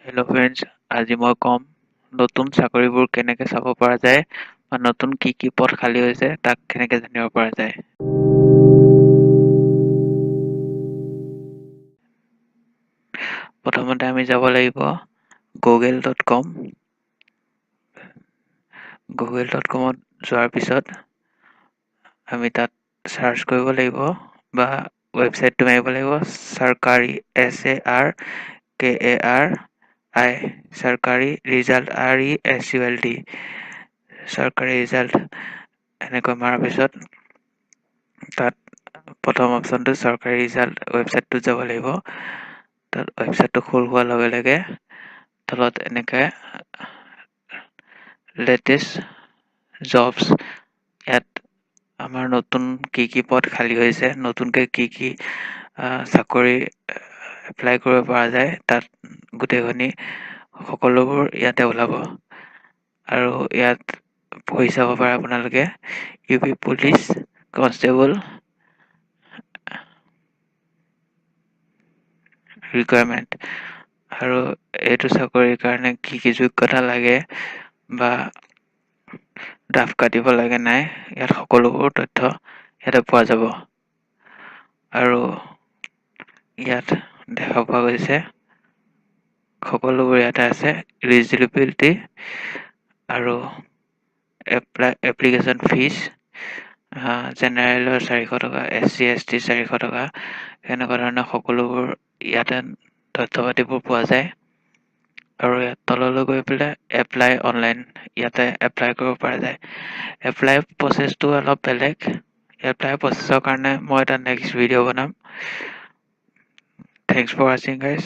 Hello' friends, আজি মই ক'ম নতুন চাকৰিবোৰ কেনেকৈ চাব পৰা যায় বা নতুন কি কি পদ খালী হৈছে তাক কেনেকৈ জানিব পৰা যায়। প্ৰথমতে আমি যাব লাগিব google.com। google.comত যোৱাৰ পিছত আমি তাত চাৰ্চ কৰিব লাগিব বা ৱেবছাইটটো মাৰিব লাগিব চৰকাৰী SARKARI চৰকাৰী ৰিজাল্ট RESULT চৰকাৰী ৰিজাল্ট এনেকৈ মৰাৰ পিছত তাত প্ৰথম অপশ্যনটো চৰকাৰী ৰিজাল্ট ৱেবছাইটটোত যাব লাগিব। তাত ৱেবছাইটটো খোল হোৱাৰ লগে লগে তলত এনেকৈ লেটেষ্ট জবছ, ইয়াত আমাৰ নতুন কি কি পদ খালী হৈছে, নতুনকৈ কি কি চাকৰি এপ্লাই কৰিব পৰা যায় তাত গোটেইখিনি সকলোবোৰ ইয়াতে ওলাব। আৰু ইয়াত পঢ়ি চাব পাৰে আপোনালোকে U P police constable requirement আৰু এইটো চাকৰিৰ কাৰণে কি কি যোগ্যতা লাগে বা ডাফ কাটিব লাগে নাই, ইয়াত সকলোবোৰ তথ্য ইয়াতে পোৱা যাব। আৰু ইয়াত দেখা পোৱা গৈছে সকলোবোৰ ইয়াতে আছে, এলিজিবিলিটি আৰু এপ্লিকেশ্যন ফিজ, জেনেৰেলৰ 400 টকা, এছ চি এছ টি 400 টকা, সেনেকুৱা ধৰণৰ সকলোবোৰ ইয়াতে তথ্য পাতিবোৰ পোৱা যায়। আৰু ইয়াত তললৈ গৈ পেলাই এপ্লাই অনলাইন ইয়াতে এপ্লাই কৰিব পৰা যায়। এপ্লাই প্ৰচেছটো অলপ বেলেগ, এপ্লাই প্ৰচেছৰ কাৰণে মই এটা নেক্সট ভিডিঅ' বনাম। Thanks for watching guys.